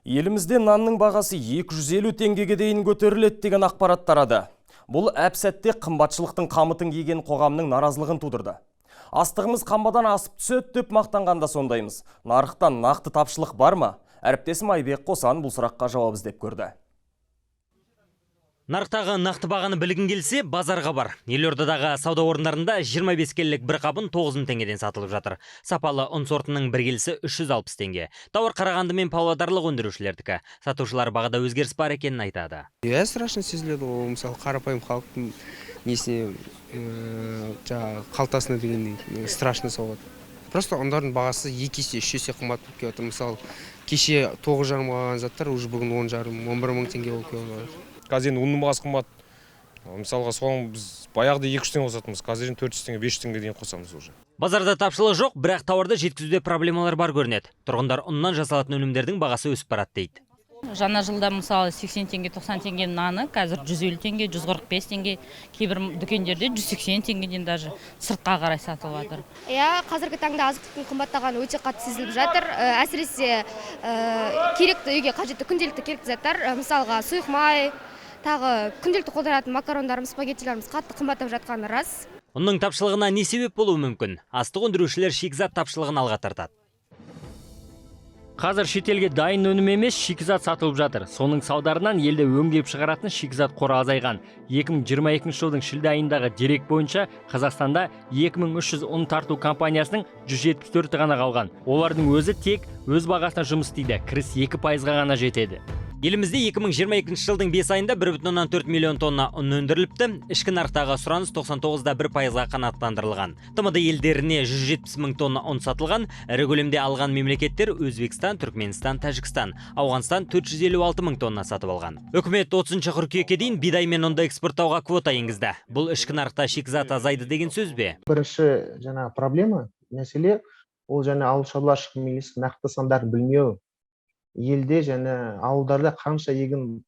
Елімізде нанның бағасы 250 теңгеге дейін көтеріледі деген ақпарат тарады. Бұл әп-сәтте қымбатшылықтың қамытын киген қоғамның наразылығын тудырды. Астығымыз қамбадан асып түседі деп мақтанғанда сондаймыз. Нарықта нақты тапшылық бар ма? Әріптесім Айбек Қосан бұл сұраққа жауап іздеп көрді. Нарықтағы нақты бағаны білгің келсе, базарға бар. Елордадағы сауда орындарында 25 келілік бір қап ұн 9000 теңгеден сатылып жатыр. Сапалы ұн сортының бір келісі 360 теңге. Тауар Қарағанды мен павлодарлық өндірушілердікі. Сатушылар бағада өзгеріс бар екенін айтады. Иә, страшно сезіледі ол. Мысалы, қарапайым халықтың несіне, жаңағы қалтасына дегендей, страшно соғады. Просто ұндардың бағасы 2 есе, 3 есе қымбат болып келіп жатыр. Мысалы, кеше 9,5-ға алған заттар уже бүгін 10,5, 11 мың теңге болып келіп жатыр. Қазір енді ұнның бағасы қымбат. Мысалға, соған біз баяғыда 200 теңге қосатынбыз, қазір енді 400 теңге, 500 теңге дейін қосамыз уже. Базарда тапшылық жоқ, бірақ тауарды жеткізуде проблемалар бар көрінеді. Тұрғындар ұннан жасалатын өнімдердің бағасы өсіп барады дейді. Жаңа жылда, мысалы, 80 теңге, 90 теңге наны қазір 150 теңге, 145 теңге, кейбір дүкендерде 180 теңгеден даже сыртқа қарай сатылып жатыр. Иә, қазіргі таңда азық түліктің қымбаттағаны өте қатты сезіліп жатыр. Әсіресе керекті, үйге қажетті, күнделікті керекті заттар, мысалға, сұйық май, тағы күнделікті қолданатын макарондарымыз, спагеттилеріміз қатты қымбаттап жатқаны рас. Ұнның тапшылығына не себеп болуы мүмкін? Астық өндірушілер шикізат тапшылығын алға тартады. Қазір шетелге дайын өнім емес, шикізат сатылып жатыр. Соның салдарынан елде өңдеп шығаратын шикізат қоры азайған. 2022 жылдың шілде айындағы дерек бойынша Қазақстанда 2300 ұн тарту компаниясының 174-і ғана қалған. Олардың өзі тек өз бағасына жұмыс істейді. Кіріс 2%-ға ғана жетеді. Елімізде 2022 жылдың 5 айында 1,4 миллион тонна ұн өндіріліпті. Ішкі нарықтағы сұраныс 99,1%-ға қанағаттандырылған. ТМД елдеріне 170 мың тонна ұн сатылған. Ірі көлемде алған мемлекеттер: Өзбекстан, Түркменстан, Тәжікстан. Ауғанстан 456 мың тонна сатып алған. Үкімет 30 қыркүйекке дейін бидай мен ұнды экспорттауға квота енгізді. Бұл ішкі нарықта шикізат азайды деген сөз бе? Бірінші жаңағы проблема, мәселе, ол және ауыл шаруашылық министрі нақты сандарын білмеу. Елде және ауылдарда қанша егін,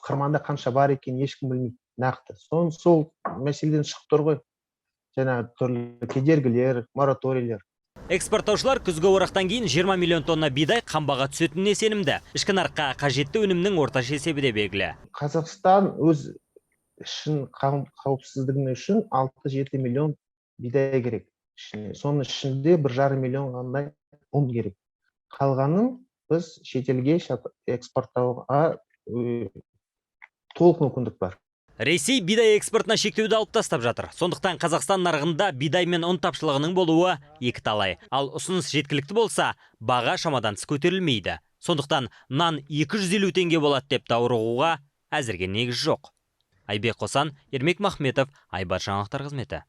қырманда қанша бар екенін ешкім білмейді нақты. Сол мәселеден шығып тұр ғой жаңағы түрлі кедергілер, мораторийлер. Экспорттаушылар күзгі орақтан кейін 20 миллион тонна бидай қамбаға түсетініне сенімді. Ішкі нарыққа қажетті өнімнің орташа есебі де белгілі. Қазақстан өз ішін қауіпсіздігіне үшін 6-7 миллион бидай керек ішіне. Соның ішінде 1,5 миллион ғана ұн керек. Қалғанын біз шетелге экспорттауға толық мүмкіндік бар. Ресей бидай экспортына шектеуді алып тастап жатыр. Сондықтан Қазақстан нарығында бидай мен ұн тапшылығының болуы екіталай. Ал ұсыныс жеткілікті болса, баға шамадан тыс көтерілмейді. Сондықтан нан 250 теңге болады деп даурығуға әзірге негіз жоқ. Айбек Қосан, Ермек Махметов, Айбар жаңалықтар қызметі.